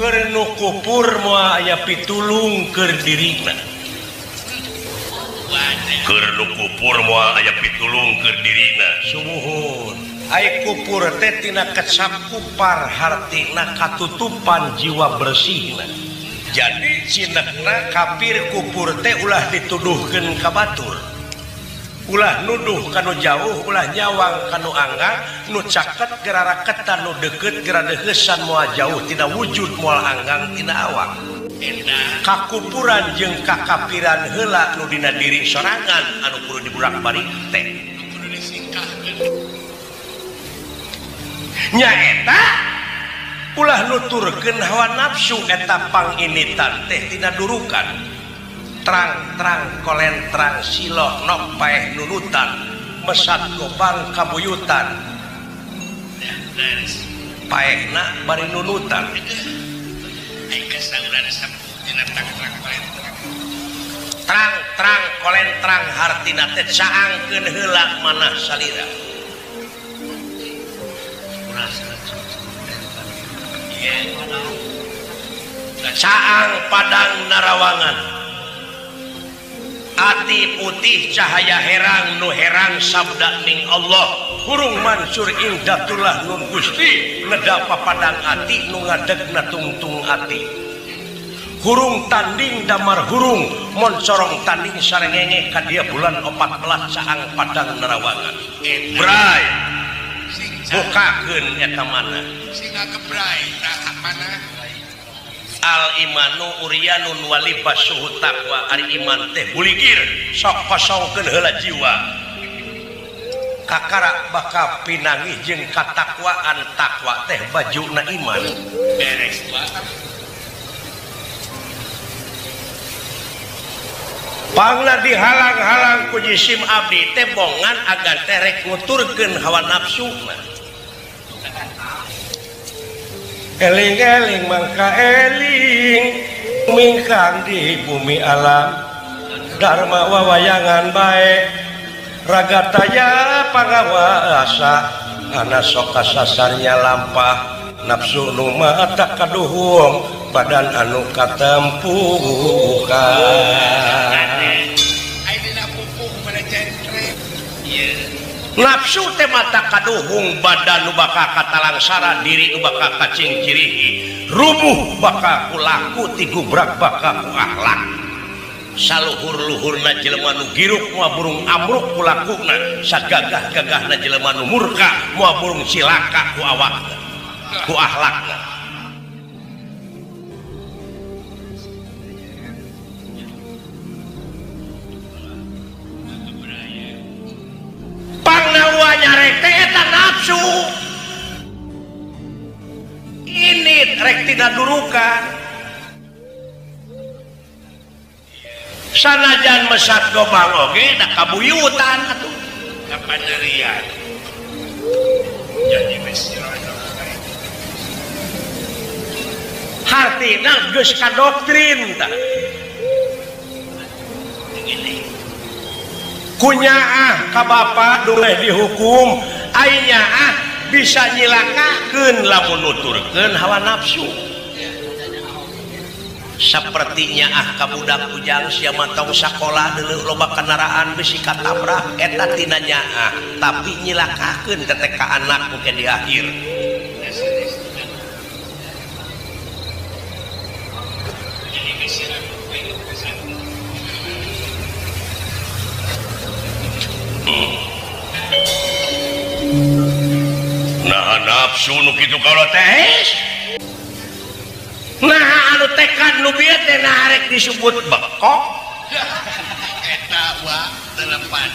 Keur nu kupur moal aya pitulung keur dirina. Keur nu kupur moal aya pitulung keur dirina. Sumuhun. Ai kupur teh tina kecap kupar hartina katutupan jiwa bersihna. Jadi cinekna kafir kupur teh ulah dituduhkeun ka batur. Ulah nuduh kanu jauh, ulah nyawang kanu anggang, nu caket geraraketan, nu deket geradeheusan moal jauh tina wujud moal anggang tina awak. Kakupuran jeung kakapiran heula nu dina diri sorangan anu kudu diburak-balik teh. Nyaeta ulah nuturkeun hawa nafsu eta panginitan teh tina durukan. Trang-trang kolentrang silok nok paeh nunutan mesat gobang kabuyutan paehna bari nunutan. Trang-trang kolentrang hartina teh caangkeun heula manah salira. Caang padang narawangan ati putih cahaya herang nu herang sabda ning Allah hurung mansur ingdatullah nun Gusti neda papadang ati nu ngadegna tungtung ati hurung tanding damar hurung moncorong tanding sarengenge ka dia bulan 14 caang padang narawangan bray bukakeun eta mana sing ngebray tah mana al imanu uryanun walibasuhu taqwa. Ari iman teh buligir sok kosongkeun heula jiwa kakara bakal pinangih jeung katakwaan. Takwa teh bajuna iman beres pangna dihalang-halang ku jisim abdi teh bongan agar teh rek nuturkeun hawa nafsuna. Eling-eling mangka eling mingkang di bumi alam dharma wawayangan bae raga taya pangawasa ana sok kasasarnya lampah nafsu nu mata kaduhung badan anu katempukan. Nafsu teh mata kaduhung badan nu bakal katalangsara diri nu bakal kacingcirihi rubuh bakal kulaku tigubrak bakal ku akhlak saluhur-luhurna jelema nu giruk moal burung amruk kulakuna sagagah-gagahna jelema nu murka moal burung cilaka ku awakna ku akhlakna. Nyarek teh eta nafsu ini rek tina durukan sanajan mesat gobang oge da kabuyutan atuh kapanerian jadi besi hartina geus kadoktrin tah kunyaah ka bapa duleh dihukum ai nyaah bisa nyilakakeun lamun nuturkeun hawa nafsu saperti nyaah ka budak ujang sia mah tong sakola deuleuh loba kendaraan bisi katabrak eta tina nyaah tapi nyilakakeun teh ka anak mungkin di akhir. Nah nafsu nu kitu kaula teh nah anu tekad nu bieu teh nah rek disebut bekok eta wa telepan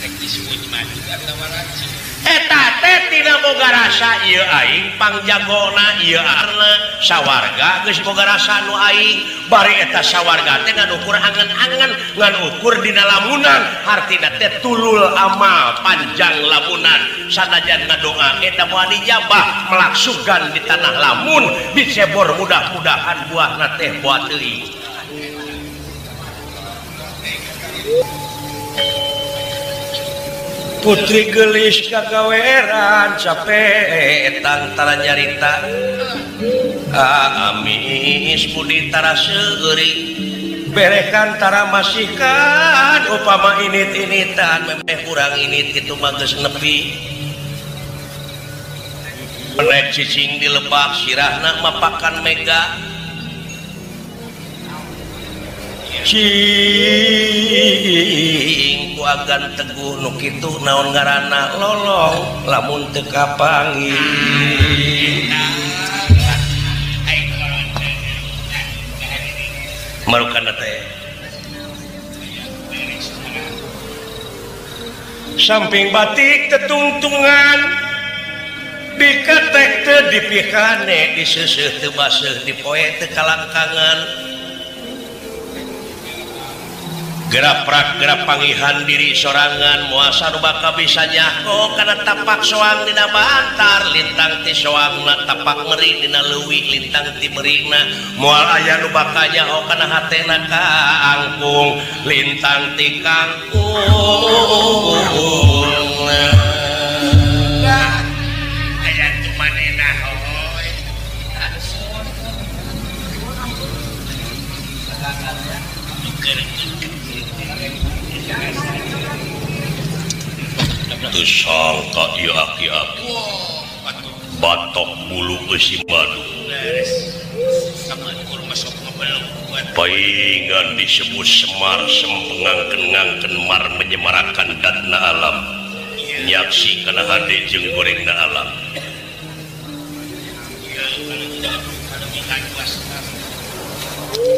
rek disebut maju atawa racun eta teh tina boga rasa ieu aing pangjagona ieu arna sawarga geus boga rasa nu aing bari eta sawarga teh ngan ukur angen-angen ngan ukur dina lamunan hartina teh tulul amal panjang lamunan sanajan ngadoa eta moal dijabah melaksugan di tanah lamun dicebor mudah-mudahan buahna teh boa teuing. Putri gelis kagaweran capek etang tara nyarita amis budi tara seuri berekan tara masihkan upama init-initan memeh kurang init kitu mah geus nepi menek cicing di lebak sirahna mapakan mega cing ku agan teguh nu kitu naon ngaranna lolong lamun teu kapanggih marukan teh samping batik tetungtungan diketek teu dipikane diseuseuh teu baseuh dipoe teu kalangkangan geraprak gerap pangihan diri sorangan muasa nu bakal bisa nyaho kana tapak soang dina bantar lintang ti soangna tapak meri dina leuwih lintang ti merina moal aya nu bakal nyaho kana hatena kaangkung lintang ti kangkung aya tu manehna hoy teu sangka ieu aki-aki batok bulu eusi madu paingan disebut Semar sempengangken-ngangken mar menyemarakan datna alam nyaksi kana hade jeung gorengna alam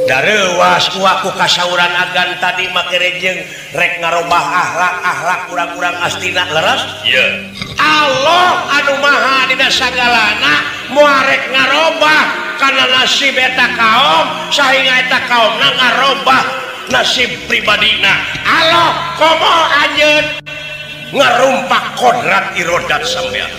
dareuwas ku aku kasauran agan tadi make rejeng rek ngarobah akhlak-akhlak kurang-kurang astina leres ieu Allah anu maha dina sagalana moal rek ngarobah kana nasib eta kaum sahingga eta kaumna ngarobah nasib pribadina Allah komo anjeun ngarumpak kodrat irodat sampean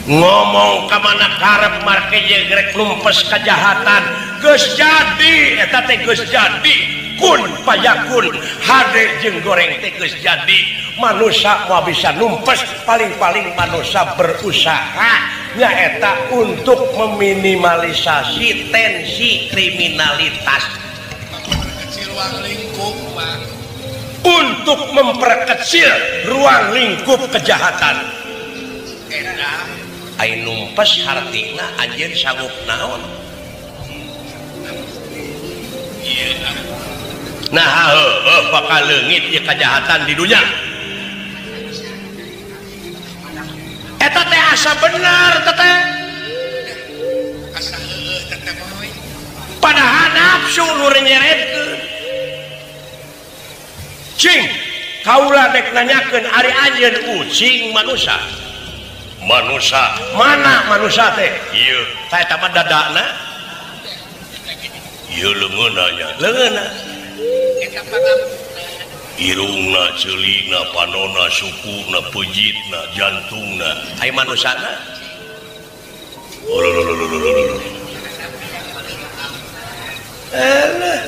ngomong ka mana karep marke jeung rek lumpes kejahatan geus jadi eta teh geus jadi kun payakun hade jeung goreng teh geus jadi manusia moal bisa numpes paling-paling manusia berusaha nyaeta untuk meminimalisasi tensi kriminalitas untuk memperkecil ruang lingkup kejahatan. Ai numpes hartina anjeun sanggup naon? Nah heueuh bakal leungit ieu kejahatan di dunya. Eta teh asa bener teh. Asa heueuh teh moy. Padahal nafsu nu nyeretkeun. Cing, kaula dek nanyakeun ari anjeun ucing manusa. Manusa mana manusa teh? Ieu tah eta mah dadana. Ieu leungeunna nya, leungeunna. Irungna, ceulina, panona, sukuna, peujitna, jantungna. Ai manusana? Ololololololol. Alah.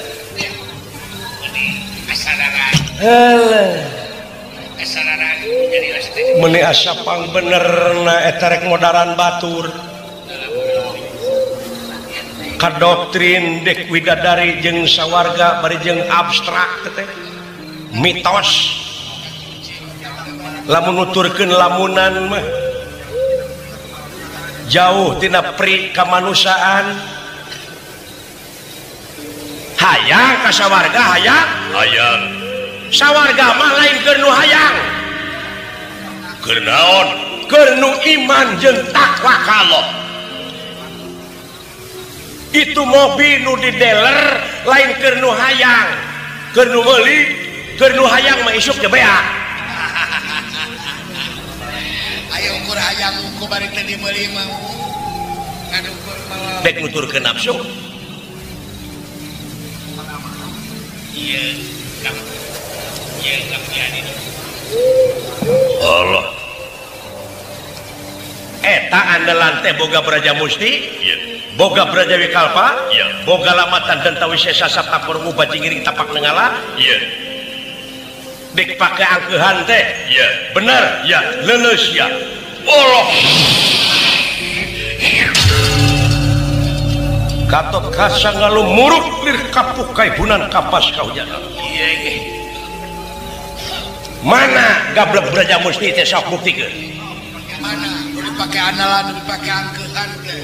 Alah. Meni asa pang benerna eta rek modaran batur. Kadoktrin dek widadari jeung sawarga bari jeung abstrak teh mitos lamun nuturkeun lamunan mah jauh tina pri kamanusiaan hayang ka sawarga hayang hayang sawarga mah lain keur nu hayang keur naon keur nu iman jeung takwa ka Allah. Itu mobil nu di dealer lain keur nu hayang keur nu meuli keur nu hayang mah isuk ge beak. Ayo ukur hayang ukur bari teh dimeuli mah ngadukur mah dek nuturkeun nafsu ieu kam ieu kampian ini Allah eta andalan teh boga Braja Musti ieu Boga Braja Wikalpa? Iya. Boga lamatan dan tawisesa sapta purwu bajingiring tapak nengala? Iya. Dek pake angkehan teh? Iya. Bener? Iya. Leuleus ya. Allah. Gatot Kaca ngalumuruk lir kapuk kaibunan kapas kahujanan. Iya. Mana gablek Braja Musti teh sok buktikeun? Mana? Nu dipake andalan, nu dipake angkehan teh.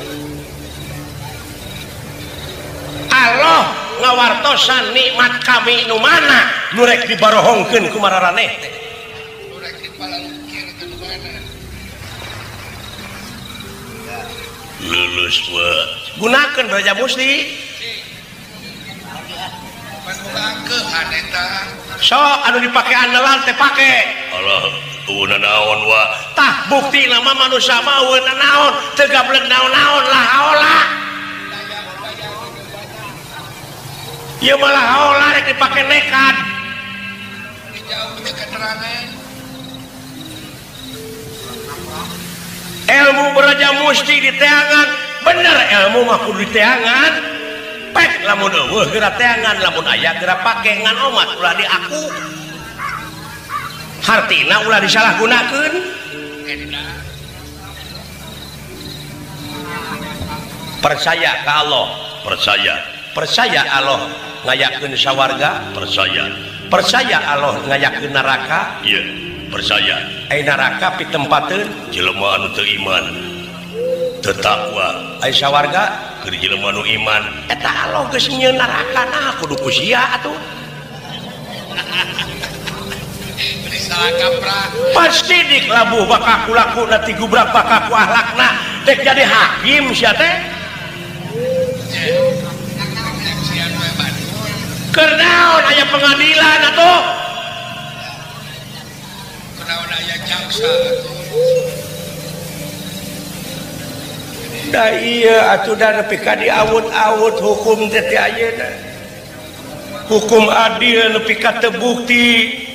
Allah ngawartosan nikmat kami nu mana nu rek dibarohongkeun ku mararaneh teh. Nu rek dipalalukir teh nu mana? Lulus we. Gunakeun Braja Musti. Sok anu dipake andalan teh pake. Allah eueuh naon wa. Tah bukti nama manusia mah eueuh naon, teu gablek naon-naon lah haola. Ieu malah haola rek dipake nekat. Ilmu Braja Musti diteangan, bener ilmu mah kudu diteangan. Pek lamun eueuh geura teangan, lamun aya geura pake ngan omat ulah diaku. Hartina ulah disalahgunakeun. Percaya ka Allah, percaya. Percaya Allah ngayakeun sawarga, percaya. Percaya Allah ngayakeun neraka, iya, percaya. Ai neraka pitempateun jelema anu teu iman, teu takwa. Ai sawarga keur jelema nu iman, eta Allah geus nyieun neraka, nah kudu ku sia atuh. Pasti dik labuh bakal kulaku nanti gubrak bakal ku ahlakna dek jadi hakim sia teh. Keur naon aya pengadilan atuh? Keur naon aya jaksa atuh? Da ieu atuh da nepi ka diawut-awut hukum teh teh ayeuna. Hukum adil nepi ka teu bukti.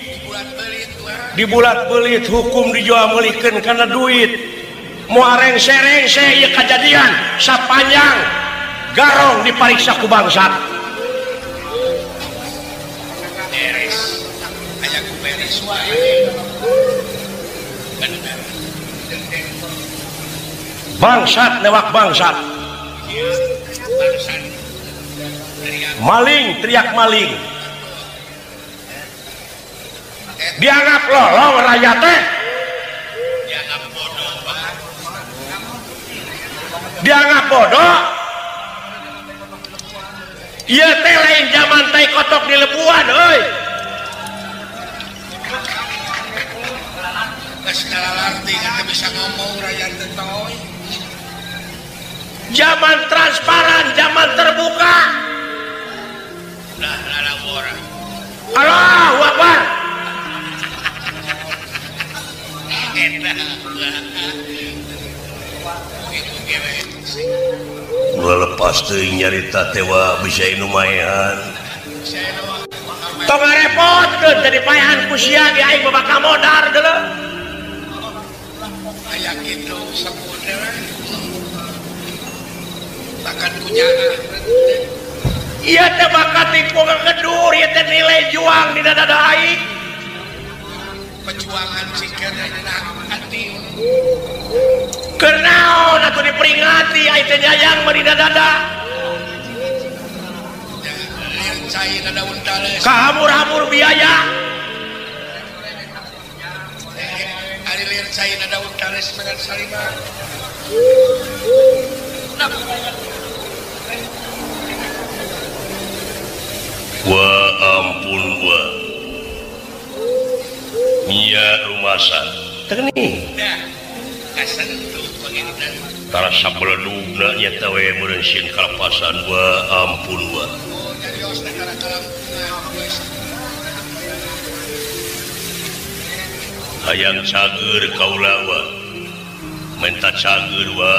Dibulat-belit hukum dijual meulikeun kana duit. Moal rengse-rengse ieu kajadian sapanjang garong dipariksa ku bangsat. Beres. Aya ku beres wae. Bener. Bangsat newak bangsat. Maling teriak maling. Dianggap lolong rakyat teh. Dianggap bodoh, Pak. Dianggap bodoh. Ieu teh lain zaman tai kotok di lebuan euy. Geus ngalalarti teu bisa ngomong rakyat teh toy. Zaman transparan, zaman terbuka. Ulah lalabora. Allahu Akbar. Ulah lepas teuing nyarita teh wa bisa inu maehan. Tong ngarepotkeun jadi paehan ku sia ge aing bakal modar deuleu. Aya kitu sebut teh. Bakat ku nyaah. Ieu teh bakat ti ngedur, ieu teh nilai juang di dada aing. Perjuangan cikir hati. Keur naon atuh diperingati ai teh nyayang mah di dada. Kahamur-hamur biaya. Ari lieur cai na daun tales dengan salima. Wa ampun wa. Nya rumasa. Teu Dah. Kasentuh panginten. Tarasa beledugna nya teh we meureun sieun kalepasan wa ampun wa. Oh, nyarios teh kana kalampungan. Hayang cager kaula wa. Menta cager wa.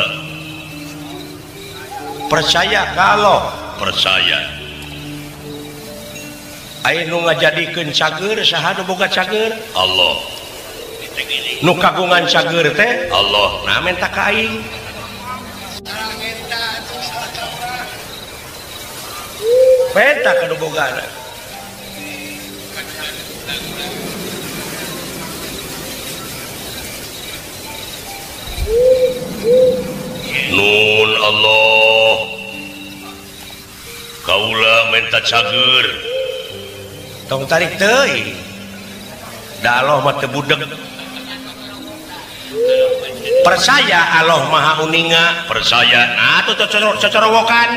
Percaya kalau percaya. Aya nu ngajadikeun cager saha nu boga cager? Allah. Nu kagungan cager teh Allah. Nah menta ka aing. Peta ka nu bogana. Nun Allah kaula menta cager tong tarik teuing da Allah mah teu budeg percaya Allah maha uninga percaya atuh cocorowokan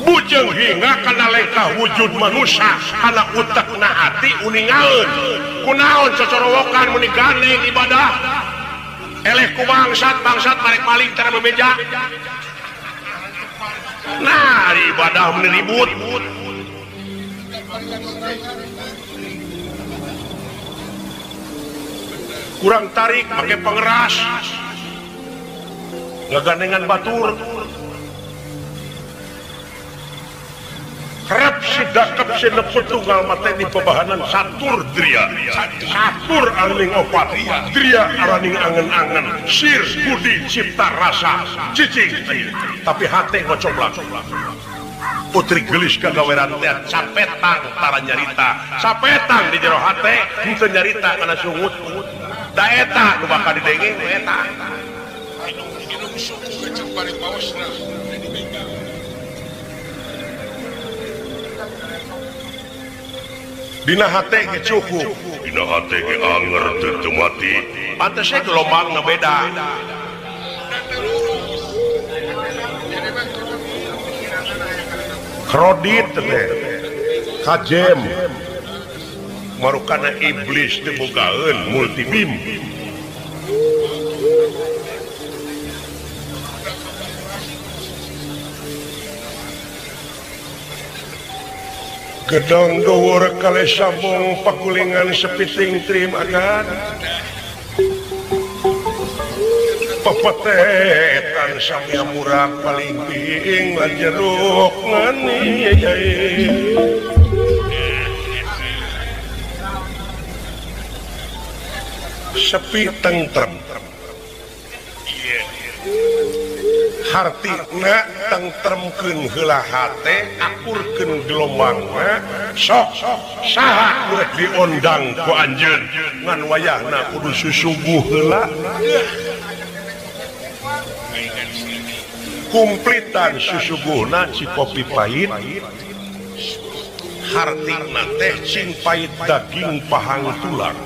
bujeng hingga kana lengkah wujud manusia kana utekna hati uningaeun kunaon cocorowokan meni gandeng ibadah eleh ku bangsat bangsat marek maling cara bebeja nah ibadah meni ribut kurang tarik pakai pengeras ngagandengan batur kerep si dakep si neput tunggal mateni bebahanan satur dria satur araning opat dria araning angen-angen sir budi cipta rasa cicing tapi hate ngocoblak putri gelis kagaweran teh capetang tara nyarita capetang di jero hate henteu nyarita kana sungut da eta nu bakal didenge nu eta dina hate ge cukup dina hate ge anger teu mati pantes we gelombangna beda kredit teh kajem marukana iblis teu bogaeun multibim gedong dhuwur kalih sambung pakulingan sepiting trim agan pepetetan samya murag paling ping lan jeruk ngani sepi tentrem hartina tentremkeun heula hate akurkeun gelombangna sok saha nu rek diondang ku anjeun ngan wayahna kudu susuguh heula kumplitan susuguhna si kopi pahit hartina teh cing pahit daging pahang tulang.